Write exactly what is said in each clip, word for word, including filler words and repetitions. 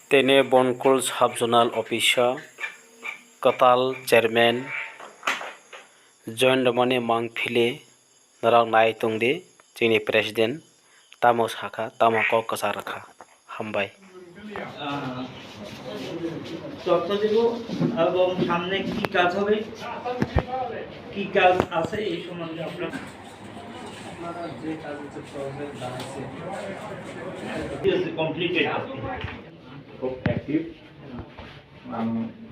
Tini Bonkol Sub Zonal Office o kwtal chairman join rwmani mangphili norok nai tongdi, chini president tamo sakha, tamo kok kwchar rwkha. Hambai. আহ, তথ্য দেব এবং সামনে কি কাজ হবে, কি কাজ আছে এই সম্বন্ধে আপনারা, আপনারা যে কাজ হচ্ছে প্রজেক্ট দাঁড়াচ্ছে, কমপ্লিটেড। খুব active. Ang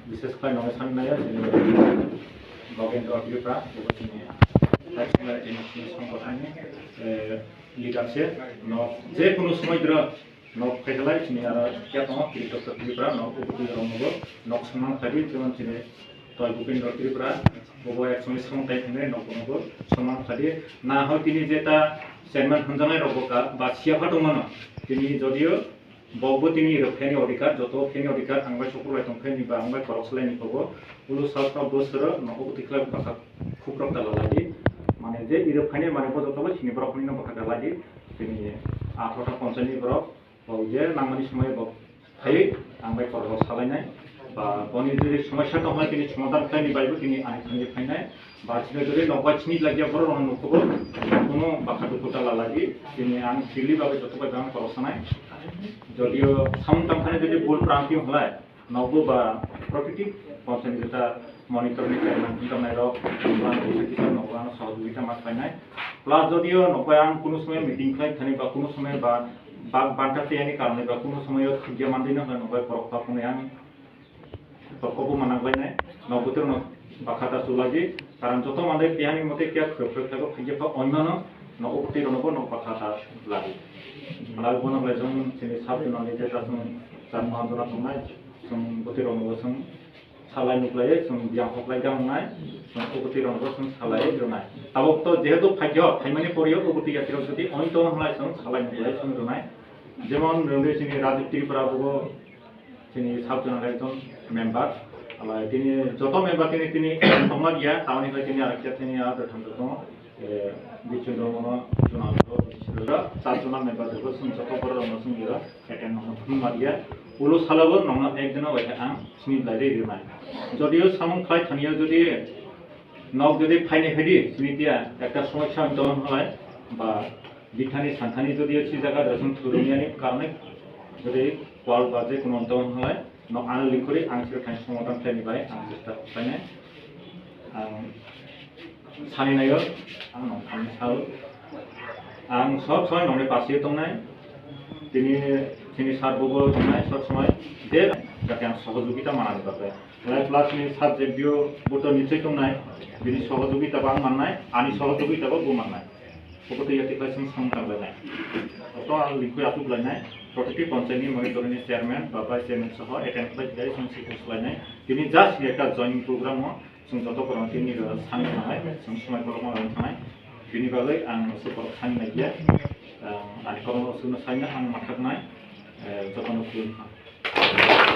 bises khlai nongni sanai nai, jini Bogendo Tripura, ebo chini National N S C songkotani, eh, leader se, no, je kono somoi dro, no, phaikhalai chini aro kya tongo, Kiritok Tripura, no, ubutwi rongnogo, nok samang khadi, jemon chini Toy Bupendra Tripura, bobo ek somoi samung tai thangnai, nok bonogo samang khadi, na hoi tini jeta chairman hwnjaknai rokbo ka, ba siya pha tongmano, tini jodio, Bokbo tini rwphani odhikar, joto phani odhikar ang bai sokrok lai tong phani ba ang bai korok salai ni kobo. Ulo sal sal bwswro nogo bwtwi khlai bwkha khukrok ta lalai di. Mane je irwphani mane bo joto bai sini borok phani no bwkha lalai di. Tini athro ta ponchai ni borok bo je nangmani somoi bo phai ang bai korok salai nai. Ba boni jodi somosya tong hwnba tini somadhan khlai ni bai bo tini ani thangwi phainai. Ba chini jodi nokbar chini lagya borok rok nukhugo, kuno bakha dukhu ta lalagi, tini ang chili bagwi joto bai ang khorok sanai. Jodio samung tangkha jodi bul prangti hwnlai, nokbo ba prokriti ponchayat jeta monitor ni chairman wngkha nairok, ang kisa kisa nokbar ano sohojogita ma khlainai. Plus jodio nokbar ang kuno somoi meeting khlai thani ba kuno somoi ba bak banta tiyani karone ba kuno somoi o thugya mandina hwnlai nokbar korok ta phunai ang Kobo manang bai nai, no bwtwrwno bakha ta chulagi, karon joto manwi tihani mote kya khwrwk khwrwk khlaibo phaiya pha oimano, no o bwtwrwno bo no bakha ta lagi. Malai bono bai jong chini sub zonal ni jeta jong char ma jona tongnai, jong bwtwrwno bo jong salai nuklai, jong biyang hoklai gangnai, jong o bwtwrwno bo jong salai rwnai. Tabok to jehetu phaiya, phaimani poriyo o bwtwi yatrok jodi oin tongo hwnlai jong salai nuklai jong rwnai. Jemon rwngwi chini Rajib Tripura bo Chini sub zonal ekjon member, alai tini joto member tini, tini tongma dia, tamoni bai tini arekhe tini a bwthang tongo, eh, bichun tongo, zonal ro, sub zonal member tongo, chwng joto borok rokno chwng iro, attend rokno thum ma dia. Ulo salo bo nokno ekjono bai khe ang sini belai rwi rwnai. Jodio samung khlai thaniyo jodi Nok jodi phaini phaidi sini tiya ekta somosya wng tong hwnlai ba bithani santhani jodi si jaga drasung thurumyani karone jodi call ba je kono wng tong hwnlai nok ano likhuri ang siro thani somodan khlaini bai ang chesta khlainai. Ang sani naio ang nong thani sao ang sob somoi nongni pasie tongnai tini tini sar bobo tongnai sob somoi je jate ang sohojogita manani bagwi. Lai plus ni subject dio buto nichoi tongnai, bini sohojogita bo ang mannai, ani sohojogita bo bo mannai. Obo tei yati khlai chwng samung tanglainai. Oto ang linkui asuk lainai, protiti ponchai ni monitoring ni chairman ba vice chairman soho attend khlai khlai chwng sikung swlainai. Tini just ni ekta joining program o chwng joto kormo tini ro sani thangnai, chwng swmai borok ma thangnai. Bini bagwi ang asuk borok sani naiya, ang ani kormo asuk no saina ang mathaknai, eh, joto no khulumkha.